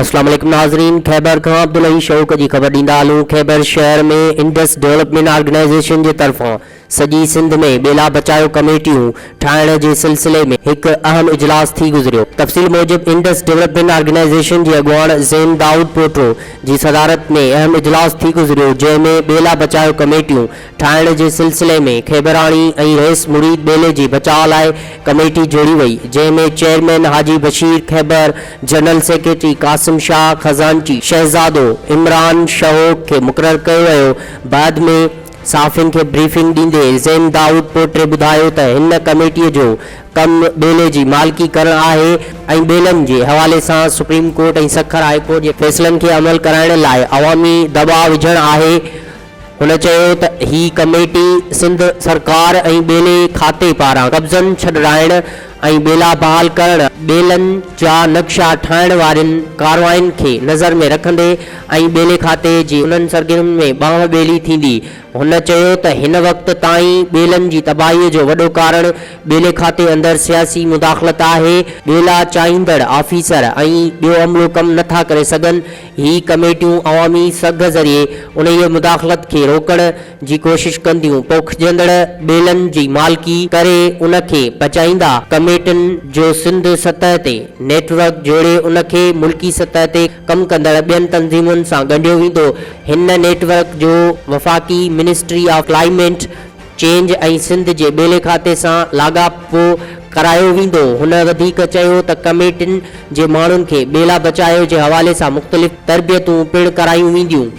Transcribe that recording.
اسلام عليڪم ناظرين خيبر کان عبدالحئي شوق جي خبر ڏيندا هلون خيبر شهر ۾ انڊس ڊولپمينٽ آرگنائيزيشن جي طرفان سڄي سنڌ ۾ ٻيلا بچايو ڪميٽيون ٺاهڻ جي سلسلي ۾ هڪ اهم اجلاس ٿي گذريو تفصيل موجب انڊس ڊولپمينٽ آرگنائيزيشن جي اڳواڻ زين دائود پوٽو جي صدارت ۾ اهم اجلاس ٿي گذريو جنهن ۾ ٻيلا بچايو ڪميٽيون ٺاهڻ جي سلسلي ۾ خيبراڻي ۽ رئيس مريد ٻيلي جي بچاء لاء ڪميٽي جوڙي وئي، جنهن ۾ chairman Haji Bashir Khyber, general secretary Qasim Shah, خزانچي شهزادو عمران شهوڪ کي مقرر ڪيو ويو. بعد ۾ صحافين کي بريفنگ ڏيندي زين دائود پوٽري ٻڌايو ته هن ڪميٽي جو ڪم ٻيلي جي مالڪي ڪرڻ آهي ۽ ٻيلن جي حوالي سان supreme court ۽ Sukkur high court جي فيصلن کي عمل ڪرائڻ لاء عوامي دٻاء وجهڻ آهي. هن چيو ته هي ڪميٽي سنڌ سرڪار ۽ ٻيلي کاتي پاران قبضن ڇڏرائڻ ۽ ٻيلا بحال ڪرڻ، ٻيلن جا نقشا ٺاهڻ وارين ڪاررواين کي نظر ۾ رکندي ۽ ٻيلي کاتي جي انهن سرگرمين ۾ ٻانهن ٻيلي ٿيندي. هن چيو ته هن وقت تائين ٻيلن جي تباهي جو وڏو ڪارڻ ٻيلي کاتي اندر سياسي مداخلت آهي، ٻيلا چاهيندڙ آفيسر ۽ ٻيو عملو ڪم نٿا ڪري سگهن، هي ڪميٽيون عوامي سگهه ذريعي انهيء مداخلت کي روڪڻ جي ڪوشش ڪنديون، پوکجندڙ ٻيلن جي مالڪي ڪري ان کي بچائيندا، ڪميٽين جو سنڌ سطح تي نيٽ ورڪ جوڙي ان کي ملڪي سطح تي ڪم ڪندڙ ٻين تنظيمن سان ڳنڍيو ويندو، هن نيٽ ورڪ جو وفاقي ministry of climate change ۽ Sindh جي ٻيلي کاتي سان لاڳاپو ڪرايو ويندو. هن وڌيڪ چيو ته ڪميٽين جي ماڻهن کي ٻيلا بچايو جي حوالي سان مختلف تربيتون پڻ ڪرايون وينديون.